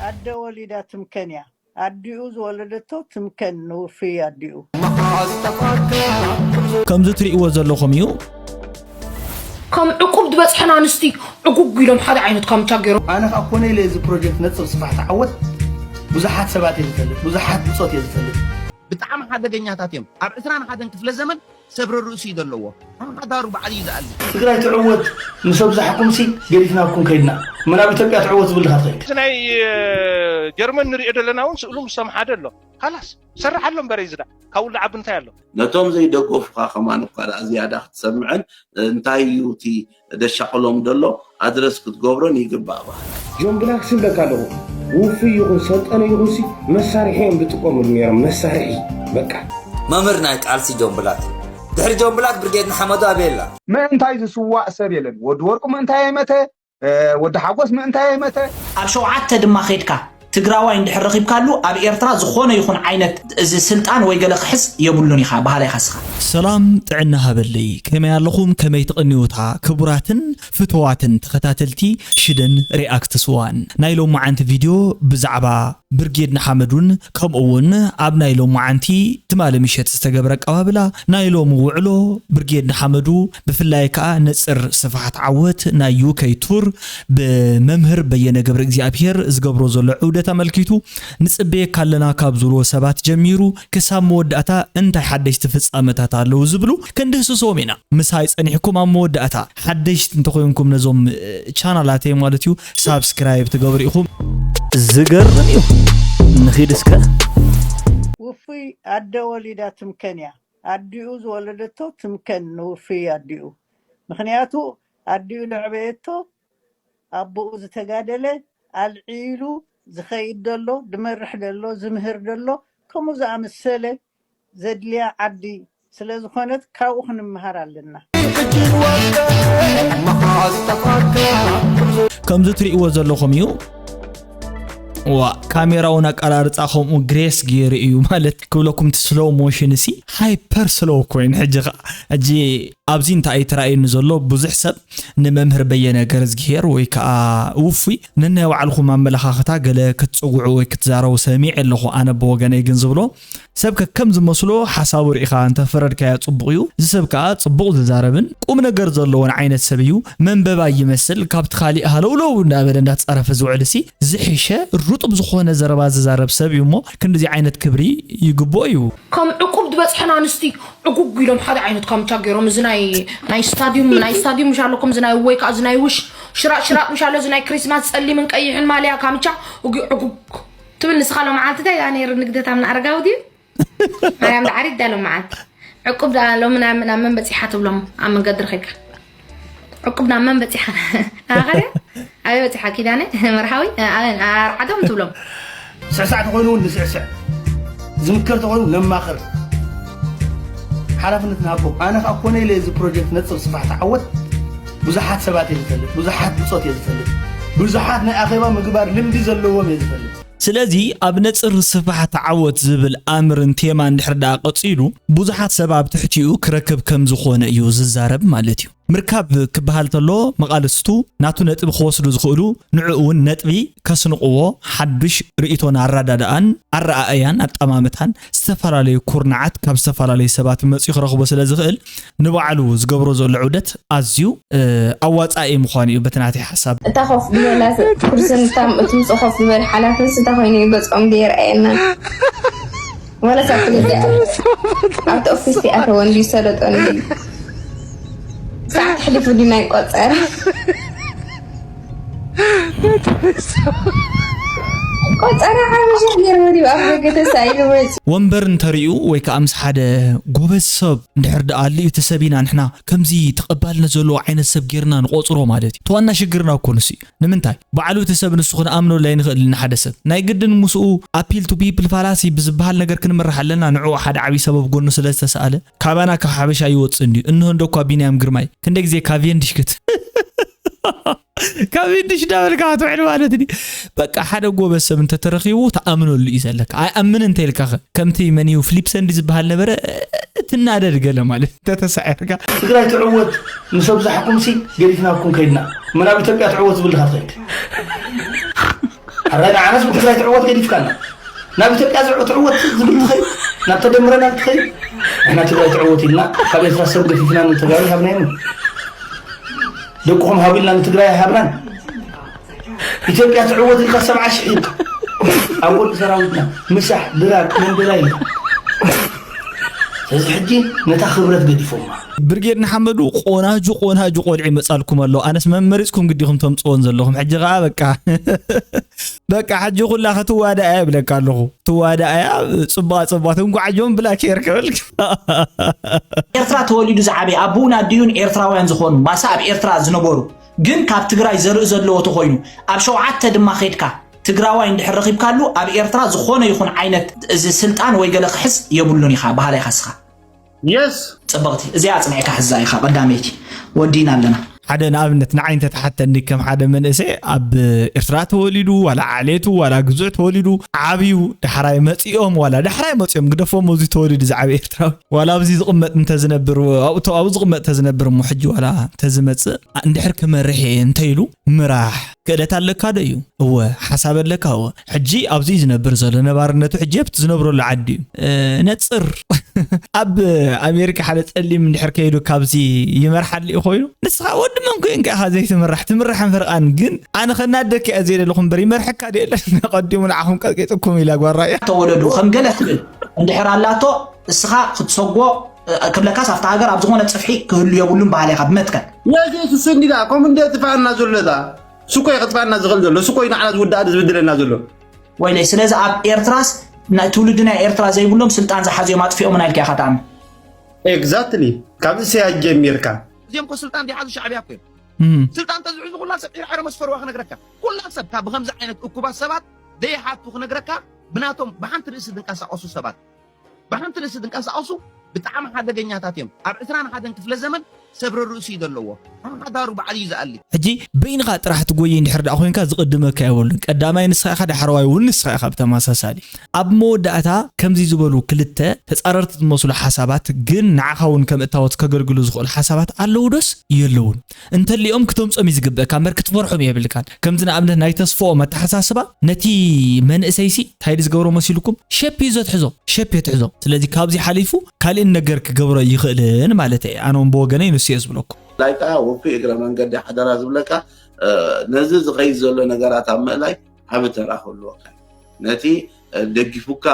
ኣደ ወሊዳ ትምከን እያ። ኣዲኡ ዝወለደቶ ትምከን ንውፍይ ኣዲኡ። ከምዚ ትርእይዎ ዘለኹም እዩ። ከም ዕቁብ ዝበፅሐን ኣንስቲ ዕጉግ ኢሎም ሓደ ዓይነት ካምቻ ገይሮም። ኣነ ከዓ ኮነ ኢለ እዚ ፕሮጀክት ነፅር ስፋሕ ተዓወት ብዙሓት ሰባት እየ ዝፈልጥ፣ ብዙሓት ብፆት እየ ዝፈልጥ። ብጣዕሚ ሓደገኛታት እዮም። ኣብ ዕስራን ሓደን ክፍለ ዘመን ሰብረ ርእሱ እዩ ዘለዎ። ሓዳሩ ባዕሉ እዩ ዝኣሊ። ትግራይ ትዕወት ምስ ኣብዛሕኩም ሲ ገዲፍናኩም ከይድና። ምናብ ኢትዮጵያ ትዕወት ዝብል ድኻ ትኸይድ። ናይ ጀርመን ንሪኦ ዘለና እውን ስእሉ ምስቶም ሓደ ኣሎ። ካላስ ሰርሕ ኣሎ እምበር እዩ ዝዳ ካብ ውሉ ዓቢ እንታይ ኣሎ? ነቶም ዘይደገፉኻ ከማን እኳ ደኣ ዝያዳ ክትሰምዕን እንታይ እዩ እቲ ደሻቕሎም ደሎ ኣድረስ ክትገብሮን ይግባእ። ባህል ጆን ብላክ ስብለካ ኣለኹ። ውፉይ ይኹን ሰልጠነ ይኹንሲ መሳርሒ እዮም ዝጥቀምሉ ነይሮም። መሳርሒ በቃ። መምህር ናይ ቃልሲ ጆን ብላክ። ድሕሪ ጆን ብላክ ብርጌድ ንሓመዱ ኣበይ ኣላ? ምእንታይ ዝስዋእ ሰብ የለን። ወዲ ወርቁ ምእንታይ ኣይመተ፣ ወዲ ሓጎስ ምእንታይ ኣይመተ። ኣብ ሸውዓተ ድማ ኸድካ ትግራዋይ እንድሕር ረኺብካሉ ኣብ ኤርትራ ዝኾነ ይኹን ዓይነት እዚ ስልጣን ወይ ገለ ክሕዝ የብሉን ኢኻ በሃላይ ኢኻ ስኻ። ሰላም ጥዕና ሃበለይ፣ ከመይ ኣለኹም? ከመይ ትቕንዩታ? ክቡራትን ፍትዋትን ተኸታተልቲ ሽደን ሪኣክትስ ዋን፣ ናይ ሎማዓንቲ ቪድዮ ብዛዕባ ብርጌድ ንሓመዱን ከምኡ እውን ኣብ ናይ ሎማዓንቲ ትማሊ ምሸት ዝተገብረ ኣቀባብላ፣ ናይ ሎሚ ውዕሎ ብርጌድ ንሓመዱ ብፍላይ ከኣ ነጽር ስፍሓት ዓወት ናይ ዩከይ ቱር ብመምህር በየነ ገብረ እግዚኣብሔር ዝገብሮ ዘሎ ዑደት ኣመልኪቱ ንጽበየካ ኣለና ካብ ዝብልዎ ሰባት ጀሚሩ ክሳብ መወዳእታ እንታይ ሓደሽቲ ፍጻመታት ኣለዉ ዝብሉ ክንድህስሶም ኢና። ምሳይ ጸኒሕኩም ኣብ መወዳእታ ሓደሽቲ እንተኾይንኩም ነዞም እ፣ ቻናላተይ ማለት እዩ ሳብስክራይብ ትገብሩ ኢኹም። ዝገርም እዩ። ንኺድ እስከ። ውፉይ ኣደ ወሊዳ ትምከን እያ። ኣዲኡ ዝወለደቶ ትምከን ንውፍይ ኣዲኡ። ምኽንያቱ ኣዲኡ ለዕበየቶ ኣቦኡ ዝተጋደለ ኣልዒሉ ዝኸይድ ደሎ ድመርሕ ደሎ ዝምህር ደሎ ከምኡ ዝኣመሰለ ዘድልያ ዓዲ ስለ ዝኾነት ካብኡ ክንምሃር ኣለና። ከምዚ ትርእይዎ ዘለኹም እዩ። ዋ ካሜራ እውን ኣቀራርፃ ከምኡ ግሬስ ገይሩ እዩ ማለት ክብለኩም እቲ ስሎው ሞሽን እሲ ሃይፐር ስሎው ኮይኑ ሕጂ ከዓ ሕጂ ኣብዚ እንታይ እዩ ተራእዩኒ ዘሎ ብዙሕ ሰብ ንመምህር በየነ ገረዝግሄር ወይ ከዓ ውፉይ ነናይ ባዕልኹም ኣመለኻኽታ ገለ ክትፅውዑ ወይ ክትዛረቡ ሰሚዕ ኣለኹ ኣነ ብወገነይ ግን ዝብሎ ሰብ ከከም ዝመስሎ ሓሳቡ ርኢኻ እንተፈረድካዮ ጽቡቕ እዩ። እዚ ሰብ ከኣ ጽቡቕ ዝዛረብን ቁም ነገር ዘለዎን ዓይነት ሰብ እዩ። መንበባይ ይመስል ካብቲ ካሊእ ሃለውለው እንዳበለ እንዳተጻረፈ ዝውዕል እሲ ዝሕሸ ሩጡብ ዝኾነ ዘረባ ዝዛረብ ሰብ እዩ እሞ ክንድዚ ዓይነት ክብሪ ይግብኦ እዩ። ከም ዕቁብ ዝበፅሐን ኣንስቲ ዕጉግ ኢሎም ሓደ ዓይነት ካምቻ ገይሮም እዚ ናይ ናይ ስታዲዩም ናይ ስታዲዩም ምሽ ኣለኩም እዚ ናይ ወይ ከዓ እዚ ናይ ውሽ ሽራጥ ሽራጥ ምሽ ኣሎ እዚ ናይ ክሪስማስ ፀሊምን ቀይሕን ማልያ ካምቻ ዕጉግ ትብል ንስኻ ሎመዓልቲ እንታይ ደኣ ነይሩ ንግደት ኣብ ንኣረጋዊ ድዩ ማርያም ደዓሪት ደኣ ሎመዓልቲ ዕቁብ ደኣ ሎሚ ናብ ናብ መን በፂሓ ትብሎም ኣብ መንገዲ ረኺብካ ዕቁብ ናብ መን በፂሓ ኣኸደ ኣበይ በፂሓ ኪዳነ መርሃዊ ኣበን ኣርዓዶም ትብሎም ስዕሳዕ ተኾይኑ እውን ንስዕስዕ ዝምከር ተኾይኑ ነማኽር ሓላፍነት ንሃቦ ኣነ ከዓ ኮነ ኢለ እዚ ፕሮጀክት ነፅር ስፋሕ ተዓወት ብዙሓት ሰባት እየ ዝፈልጥ ብዙሓት ብፆት እየ ዝፈልጥ ብዙሓት ናይ ኣኼባ ምግባር ልምዲ ዘለዎም እየ ዝፈልጥ ስለዚ ኣብ ነጽር ስፋሕ ተዓወት ዝብል ኣምርን ቴማን ድሕር ደኣ ቀጺሉ ብዙሓት ሰብ ኣብ ትሕቲኡ ክረክብ ከም ዝኾነ እዩ ዝዛረብ ማለት እዩ። ምርካብ ክበሃል ተሎ መቓልስቱ ናቱ ነጥቢ ክወስዱ ዝኽእሉ ንዕኡ እውን ነጥቢ ከስንቕዎ ሓዱሽ ርእይቶን ኣረዳድኣን ኣረኣእያን ኣጠማምታን ዝተፈላለዩ ኩርናዓት ካብ ዝተፈላለዩ ሰባት መፅኡ ክረኽቦ ስለ ዝኽእል ንባዕሉ ዝገብሮ ዘሎ ዑደት ኣዝዩ ኣዋፃኢ ምዃኑ እዩ በቲ ናተይ ሓሳብ። እታ ኮፍ ዝበላ ኩርሲ ንታ እትምፅእ ኮፍ ዝበል ሓላፍንስ እንታይ ኮይኑ እዩ ገፆም ድየርኣየና ዋላስ ኣብቲ ገዛ ኣብቲ ኦፊስ እቲኣተወ እንድዩ ሰለጦ እንድዩ ሰዓት ኣሕሊፉ ድዩ ናይ ቆፀረ ቆፀረ ሓበሻ ገይርዎ ድዩ ኣብ ደገ ተሳኢሉ መፂኡ ወንበር እንተርእዩ ወይ ከዓ ምስ ሓደ ጎበዝ ሰብ እንድሕር ደኣ ኣልዩ እቲ ሰብ ኢና ንሕና ከምዚ ተቐባልነት ዘለዎ ዓይነት ሰብ ጌርና ንቖፅሮ ማለት እዩ እቲ ዋና ሽግርና እኮ ንሱ እዩ ንምንታይ ባዕሉ እቲ ሰብ ንሱ ክንኣምነሉ ኣይንኽእልን ንሓደ ሰብ ናይ ግድን ምስኡ appeal to people fallacy ብዝበሃል ነገር ክንምራሕ ኣለና ንዕኡ ሓደ ዓብዪ ሰበብ ጎኑ ስለ ዝተሰኣለ ካባና ካብ ሓበሻ ይወፅእ እንድዩ እንሆ እንዶ እኳ ቢንያም ግርማይ ክንደይ ግዜ ካቬንዲሽ ክት ካብ ኢንድሽ እንዳበልካ ክትውዕል ማለት ድዩ በቃ ሓደ ጎበዝ ሰብ እንተተረኺቡ ተኣምነሉ እዩ ዘለካ ኣይኣምን እንተ ኢልካ ከምቲ መን እዩ ፍሊፕሰንዲ ዝበሃል ነበረ ትናደድ ገለ ማለት እንተተሳዒርካ ትግራይ ትዕወት ምስ ኣብዛሕኩም ሲ ገዲፍናኩም ከይድና ምናብ ኢትዮጵያ ትዕወት ዝብል ድካ ትኸይድ ኣራይ ንዓናስ ብትግራይ ትዕወት ገዲፍካና ናብ ኢትዮጵያ ዝዕ- ትዕወት ዝብል ትኸይድ ናብ ተደምረና ትኸይድ ንሕና ትግራይ ትዕወት ኢልና ካብ ኤርትራ ሰብ ገፊፍና ንተጋሩ ሃብና የምን ደቅኹም ሃቡ ኢልና ንትግራይ ሃብናን ኢትዮጵያ ትዕወት ኢልካ ሰብዓ ሽሕ ኢልካ ኣብ ጎኒ ሰራዊትና ምሳሕ ድራር መንደላ ኢልካ ስለዚ ሕጂ ነታ ክብረት ገዲፎማ ብርጌድ ንሓመዱ ቆናጁ ቆናጁ ቆልዒ መጻልኩም ኣሎ ኣነስ መመሪጽኩም ግዲኹም ተምጽዎን ዘለኹም ሕጂ ኸዓ በቃ በቃ ሕጂ ኩላ ክትዋዳ እያ ይብለካ ኣለኹ ትዋዳ እያ ጽቡቃ ጽቡቃ ትንጓዓጆም ብላክ ኤር ክብል ኤርትራ ተወሊዱ ዝዓበየ ኣቦኡን ኣዲኡን ኤርትራውያን ዝኾኑ ማሳ ኣብ ኤርትራ ዝነበሩ ግን ካብ ትግራይ ዘርኢ ዘለዎ ተኾይኑ ኣብ ሸውዓተ ድማ ኸድካ ትግራዋይ እንድሕር ረኺብካሉ ኣብ ኤርትራ ዝኾነ ይኹን ዓይነት እዚ ስልጣን ወይ ገለ ክሕዝ የብሉን ኢኻ በሃላይ ኢኻ ስኻ የስ ፅብቕቲ እዚኣ ኣፅኒዕካ ሕዛ ኢኻ ቀዳመይቲ ወዲና ኣለና ሓደ ንኣብነት ንዓይ እንተተሓተኒ ከም ሓደ መንእሰይ ኣብ ኤርትራ ተወሊዱ ዋላ ዓሌቱ ዋላ ግዙዕ ተወሊዱ ዓብዩ ዳሕራይ መፂኦም ዋላ ዳሕራይ መፂኦም ግደፎም ኣብዚ ተወሊዱ ዝዓበየ ኤርትራዊ ዋላ ኣብዚ ዝቕመጥ እንተዝነብር ኣብኡ ዝቕመጥ ተዝነብር እሞ ሕጂ ዋላ እንተዝመፅእ እንድሕር ክመርሕ እየ እንተኢሉ ምራሕ ክእለት ኣለካ ዶ እዩ እወ ሓሳብ ኣለካ እወ ሕጂ ኣብዚ ዝነብር ዘሎ ነባርነቱ ሕጂ ኣብቲ ዝነብረሉ ዓዲ እዩ ነፅር ኣብ ኣሜሪካ ሓደ ፀሊም እንድሕር ከይዱ ካብዚ ይመርሓሉ እዩ ኮይኑ ንስኻ ወዲ መን ኮይንካ ኢኻ ዘይትምራሕ ትምራሕ ፈርቓን ግን ኣነ ከናደካ እየ ዘይደለኹ እምበር ይመርሐካ ድየለ ቀዲሙ ንዓኹም ቀጥቂጥኩም ኢላ ጓራ እያ ተወለዱ ከም ገለ ትብል እንድሕር ኣላቶ እስኻ ክትሰጎ ክብለካስ ኣብታ ሃገር ኣብ ዝኾነ ፅፍሒ ክህሉ የብሉን ባህል ኢኻ ብመትከል ነዚ ስሱ እንዲዳ ከምኡ እንደ ጥፋእና ዘሎ ዳ ስኮይ ክጥፋእና ዝኽእል ዘሎ ስኮይ ንዓና ዝውዳእ ዝብድለና ዘሎ ወይለይ ስለዚ ኣብ ኤርትራስ ናይ ትውልዲ ናይ ኤርትራ ዘይብሎም ስልጣን ዝሓዙ እዮም ኣጥፊኦምና ኢልካ ኢኻ ትኣምን ኤግዛክትሊ ካብ እስያስ ጀሚርካ እዚኦም እኮ ስልጣን ዝሓዙ ሻዕብያ እኮ እዮም ስልጣን ተዝሕዙ ኩላ ሰብ ዒርዓረ መስፈርዋ ክነግረካ ኩላ ሰብ ካብ ብከምዚ ዓይነት እኩባት ሰባት ዘይሓቱ ክነግረካ ብናቶም ብሓንቲ ርእሲ ዝንቀሳቀሱ ሰባት ብሓንቲ ርእሲ ዝንቀሳቀሱ ብጣዕሚ ሓደገኛታት እዮም ኣብ ዕስራን ሓደን ክፍለ ዘመን ሰብረ ርእሲ እዩ ዘለዎ ሓዳሩ ባዕሉ እዩ ዝኣሊ ሕጂ በይንኻ ጥራሕ ትጎይ እንድሕር ደኣ ኮይንካ ዝቕድመካ የብሉን ቀዳማይ ንስኻ ኢኻ ዳሕረዋይ እውን ንስኻ ኢኻ ብተመሳሳሊ ኣብ መወዳእታ ከምዚ ዝበሉ ክልተ ተጻረርቲ ዝመስሉ ሓሳባት ግን ንዓኻ እውን ከም እታወት ከገልግሉ ዝኽእሉ ሓሳባት ኣለዉ ዶስ የለውን እንተሊኦም ክተምጾም እዩ ዝግብእካ እምበር ክትፈርሖም የብልካን ከምዚ ንኣብነት ናይ ተስፍኦም ኣተሓሳስባ ነቲ መንእሰይሲ እንታይ ዝገብሮ መሲልኩም ሸፕ እዩ ዘትሕዞ ሸፕ የትሕዞ ስለዚ ካብዚ ሓሊፉ ካሊእን ነገር ክገብሮ ይኽእልን ማለት እየ ኣነ እውን ብወገነይ ንሱ እየ ዝብለኩም ላይካ ውፉይ እግረ መንገዲ ሓደራ ዝብለካ ነዚ ዝኸይድ ዘሎ ነገራት ኣብ ምእላይ ዓቢ ተራ ክህልወካ እዩ ነቲ ደጊፉካ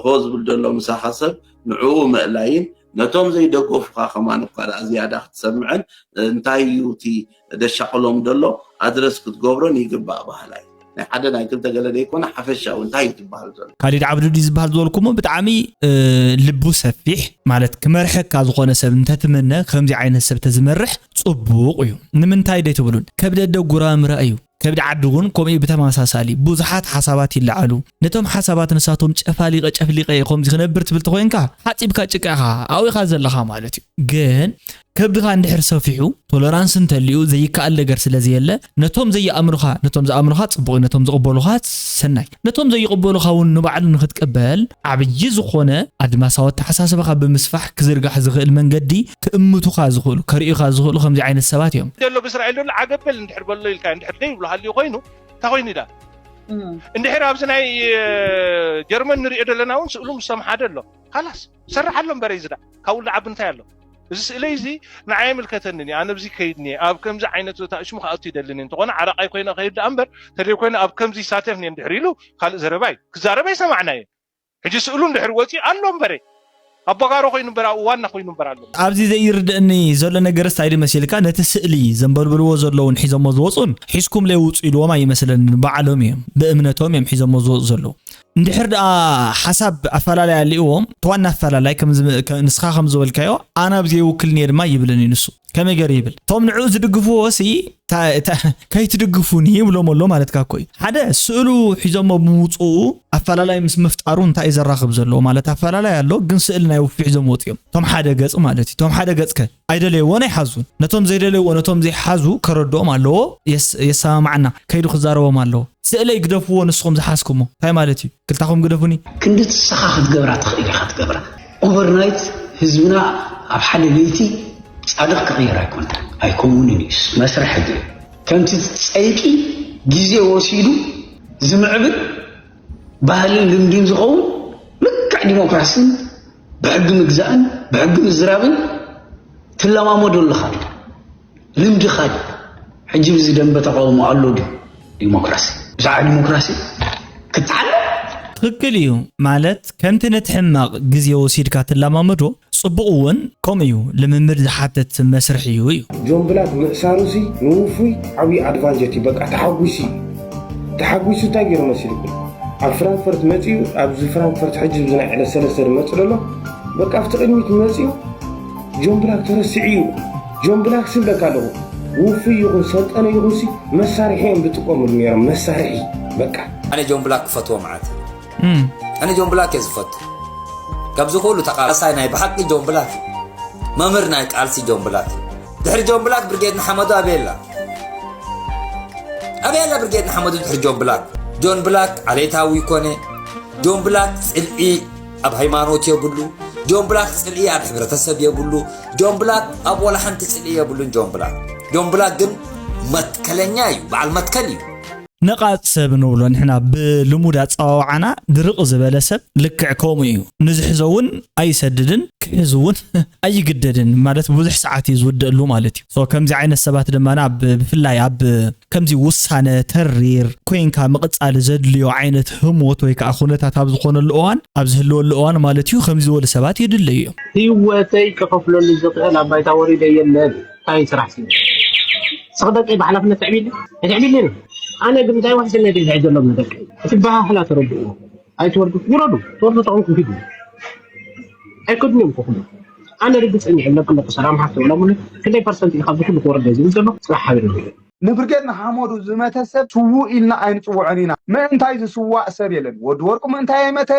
ሆ ዝብል ዘሎ ምሳኻ ሰብ ንዕኡ ምእላይን ነቶም ዘይደገፉኻ ከማን እኳ ደኣ ዝያዳ ክትሰምዕን እንታይ እዩ እቲ ደሻቕሎም ዘሎ ኣድረስ ክትገብሮን ይግባእ በሃላይ ናይ ሓደ ናይ ክልተ ገለ ዘይኮነ ሓፈሻዊ እንታይ እዩ ትበሃል ዘሎ ካሊድ ዓብዱ ድዩ ዝበሃል ዝበልኩሞ ብጣዕሚ ልቡ ሰፊሕ ማለት ክመርሐካ ዝኾነ ሰብ እንተትምነ ከምዚ ዓይነት ሰብ ተዝመርሕ ጽቡቕ እዩ ንምንታይ ደይ ትብሉን ከብደደ ጉራምራ እዩ ከብዲ ዓዲ እውን ከምኡ ብተመሳሳሊ ብዙሓት ሓሳባት ይለዓሉ። ነቶም ሓሳባት ንሳቶም ጨፋሊቐ ጨፍሊቐ እየ ከምዚ ክነብር ትብል ተኾይንካ ሓፂብካ ጭቃ ኢኻ ኣብኡ ኢኻ ዘለኻ ማለት እዩ። ግን ከብድኻ እንድሕር ሰፊሑ ቶለራንስ እንተልዩ ዘይከኣል ነገር ስለ ዘየለ ነቶም ዘይኣምኑኻ ነቶም ዝኣምኑኻ ፅቡቕ እዩ ነቶም ዝቕበሉኻ ሰናይ ነቶም ዘይቕበሉኻ እውን ንባዕሉ ንኽትቅበል ዓብዪ ዝኾነ ኣድማሳዊ ኣተሓሳስባኻ ብምስፋሕ ክዝርጋሕ ዝኽእል መንገዲ ክእምቱኻ ዝኽእሉ ከርእዩኻ ዝኽእሉ ከምዚ ዓይነት ሰባት እዮም። ዘሎ ብእስራኤል ዘሎ ዓገብ በል እንድሕር በሎ ኢልካ እንድሕር ደይ ይብሎ ሃልዩ ኮይኑ እንታይ ኮይኑ ኢዳ እንድሕር ኣብዚ ናይ ጀርመን ንሪኦ ዘለና እውን ስእሉ ምስ ሰምሓደ ኣሎ ካላስ ሰርሓሎም በረ ዝዳ ካብ ውሉ ዓቢ እንታይ ኣሎ እዚ ስእለይ እዚ ንዓይ ኣይምልከተንን እዩ ኣነ ኣብዚ ከይድኒ ኣብ ከምዚ ዓይነት ዞታ እሽሙ ክኣቱ ይደልን እንተኾነ ዓረቃይ ኮይነ ከይድ ደኣ እምበር ተደይ ኮይነ ኣብ ከምዚ ይሳተፍኒ እንድሕር ኢሉ ካልእ ዘረባ እዩ ክዛረብ ኣይሰማዕናዮ ሕጂ ስእሉ እንድሕር ወፂ ኣሎ እምበረ ኣቦጋሮ ኮይኑ እምበር ኣብኡ ዋና ኮይኑ እምበር ኣሎ ኣብዚ ዘይርድእኒ ዘሎ ነገርስ እንታይ ድዩ መሲልካ ነቲ ስእሊ ዘንበልብልዎ ዘለውን ሒዞሞ ዝወፁን ሒዝኩም ለይውፁ ኢልዎም ኣይመስለንን ባዕሎም እዮም ብእምነቶም እዮም ሒዞሞ ዝወፁ ዘለዉ እንድሕር ደኣ ሓሳብ ኣፈላላይ ኣልእዎም እቲ ዋና ኣፈላላይ ንስኻ ከም ዝበልካዮ ኣነ ኣብዚ የውክልኒ እየ ድማ ይብልን እዩ ንሱ ከመይ ገይሩ ይብል እቶም ንዕኡ ዝድግፍዎ ሲ ከይትድግፉኒ ይብሎም ኣሎ ማለትካ እኮ እዩ ሓደ ስእሉ ሒዞሞ ብምውፅኡ ኣፈላላይ ምስ ምፍጣሩ እንታይ እዩ ዘራኽብ ዘለዎ ማለት ኣፈላላይ ኣሎ ግን ስእሊ ናይ ውፊ ሒዞም ወፂኦም እቶም ሓደ ገፅ ማለት እዩ እቶም ሓደ ገፅ ከ ኣይደለይዎን ኣይሓዙን ነቶም ዘይደለይዎ ነቶም ዘይሓዙ ከረድኦም ኣለዎ የሰማማዕና ከይዱ ክዛረቦም ኣለዎ ስእለይ ግደፍዎ ንስኹም ዝሓዝኩሞ እንታይ ማለት እዩ ክልታኹም ግደፉኒ ክንዲ ንስኻ ክትገብራ ትኽእል ኢኻ ትገብራ ኦቨርናይት ህዝብና ኣብ ሓደ ለይቲ ጻድቕ ክቕየር ኣይኮነን ኣይከውንን እዩ መስርሕ ሕጂ ከምቲ ጸይቂ ግዜ ወሲዱ ዝምዕብል ባህልን ልምድን ዝኸውን ልክዕ ዲሞክራስን ብሕጊ ምግዛእን ብሕጊ ምዝራብን ትለማመዶ ኣለኻ። ልምድኻ እዩ። ሕጂ ብዚ ደንበ ተቃውሞ ኣሎ ድዩ? ዲሞክራሲ፣ ብዛዕባ ዲሞክራሲ ክትሓለ ትኽክል እዩ። ማለት ከምቲ ነቲ ሕማቕ ግዜ ወሲድካ ትለማመዶ፣ ጽቡቕ እውን ከምኡ እዩ። ልምምድ ዝሓትት መስርሕ እዩ እዩ። ጆን ብላክ ምእሳሩሲ ንውፉይ ዓብዪ ኣድቫንጀት እዩ። በቃ ተሓጒሱ እዩ። ተሓጒሱ እንታይ ገይሩ መሲልኩም? ኣብ ፍራንክፈርት መፂኡ፣ ኣብዚ ፍራንክፈርት ሕጂ ብዚ ናይ ዕለት ሰለስተ ዝመፅእ ዘሎ በቃ ኣብቲ ቅድሚት መፂኡ ጆን ብላክ ተረሲዑ እዩ። ጆን ብላክ ስብለካ ኣለኹ ውፉይ ይኹን ሰልጠነ ይኹንሲ መሳርሒ እዮም ዝጥቀምሉ ነይሮም። መሳርሒ በቃ ኣነ ጆን ብላክ ክፈትዎ መዓት እም፣ ኣነ ጆን ብላክ እየ ዝፈቱ። ካብዚ ኩሉ ተቃላሳይ ናይ ብሓቂ ጆን ብላክ እዩ። መምህር ናይ ቃልሲ ጆን ብላክ እዩ። ድሕሪ ጆን ብላክ ብርጌድ ንሓመዱ ኣበየላ ኣበየላ ብርጌድ ንሓመዱ ድሕሪ ጆን ብላክ። ጆን ብላክ ዓሌታዊ ይኮነ። ጆን ብላክ ጽልኢ ኣብ ሃይማኖት የብሉ። ጆን ብላክ ጽልኢ ኣብ ሕብረተሰብ የብሉ። ጆን ብላክ ኣብ ወላ ሓንቲ ጽልኢ የብሉን። ጆን ብላክ ጆን ብላክ ግን መትከለኛ እዩ፣ በዓል መትከል እዩ። ነቓጽ ሰብ ንብሎ ንሕና ብልሙድ ኣጸዋውዓና ድርቕ ዝበለ ሰብ ልክዕ ከምኡ እዩ። ንዝሕዞ እውን ኣይሰድድን ክሕዝ እውን ኣይግደድን ማለት ብዙሕ ሰዓት እዩ ዝውደእሉ ማለት እዩ። So ከምዚ ዓይነት ሰባት ድማ ኣብ ብፍላይ ኣብ ከምዚ ውሳነ ተሪር ኮይንካ ምቕጻል ዘድልዮ ዓይነት ህሞት ወይ ከዓ ኩነታት ኣብ ዝኾነሉ እዋን ኣብ ዝህልወሉ እዋን ማለት እዩ ከምዚ ዝበሉ ሰባት የድለዩ እዮም። ህይወተይ ክኸፍለሉ ዝኽእል ኣብ ባይታ ወሪደ የለን። እንታይ ስራሕ ሲ ስኽ ደቀይ ብሓላፍነት ትዕቢሉ ኣይትዕቢልን። ኣነ ግን እንታይ ዋሕስነት እዩ ዝሕዘሎም ንደቀይ እቲ በሃህላ ተረድኡ ኣይትወርዱ ውረዱ። ትወርዱ ተቐምኩም ሂዱ። ኣይከድንዮም ክኹሉ ኣነ ርግፅን ይሕለኩም ደቂ ሰላም ሓፍቲ ውለሙሉ ክንደይ ፐርሰንት እዩ ካብዚ ኩሉ ክወርደ ዝብል ዘሎ ፅባሕ ሓቢሩ ንሪኦ። ንብርጌድ ንሓመዱ ዝመተ ሰብ ስዉእ ኢልና ኣይንፅውዖን ኢና። ምእንታይ ዝስዋእ ሰብ የለን። ወዲ ወርቁ ምእንታይ ኣይመተ፣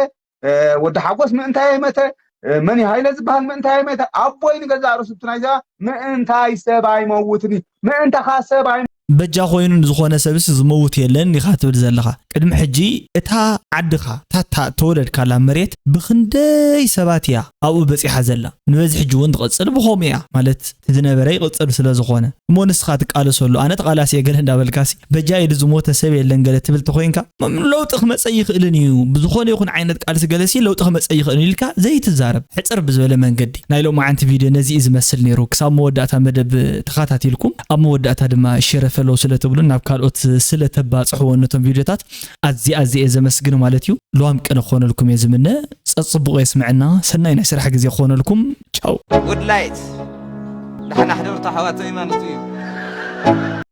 ወዲ ሓጎስ ምእንታይ ኣይመተ፣ መኒ ሃይለ ዝበሃል ምእንታይ ኣይመተ፣ ኣቦይ ንገዛእ ርእሱ እቲ ናይዛ ምእንታይ ሰብ ኣይመውትን እዩ። ምእንታኻ ሰብ ኣይ በጃ ኮይኑ ንዝኾነ ሰብስ ዝመውት የለን ኢኻ ትብል ዘለኻ። ቅድሚ ሕጂ እታ ዓድኻ ታታ ተወለድካላ መሬት ብኽንደይ ሰባት እያ ኣብኡ በጺሓ ዘላ። ንበዚ ሕጂ እውን ትቕጽል ብኸምኡ እያ ማለት እቲ ዝነበረ ይቕጽል ስለ ዝኾነ እሞ ንስኻ ትቃለሰሉ ኣነ ተቓላሲ እየ ገለ እንዳበልካሲ በጃ ኢሉ ዝሞተ ሰብ የለን ገለ ትብል ተኾይንካ እም ለውጢ ክመጸ ይኽእልን እዩ ብዝኾነ ይኹን ዓይነት ቃልሲ ገለሲ ለውጢ ክመጸ ይኽእልን ኢልካ ዘይትዛረብ ሕጽር ብዝበለ መንገዲ ናይ ሎማዓንቲ ቪድዮ ነዚ እዩ ዝመስል ነይሩ ክሳብ መወዳእታ መደብ ተኸታቲልኩም ኣብ መወዳእታ ድማ ሽረ ፈለው ስለ ትብሉን ናብ ካልኦት ስለ ተባጽሕዎ ነቶም ቪድዮታት ኣዝየ ኣዝየ እየ ዘመስግን ማለት እዩ። ልዋም ቅነ ክኾነልኩም እየ ዝምነ። ጸጽቡቕ የስምዐና። ሰናይ ናይ ስራሕ ግዜ ክኾነልኩም። ቻው። ጉድ ላይት ዳሕና ሕደርቶ ኣሕዋተይ ማለት እዩ።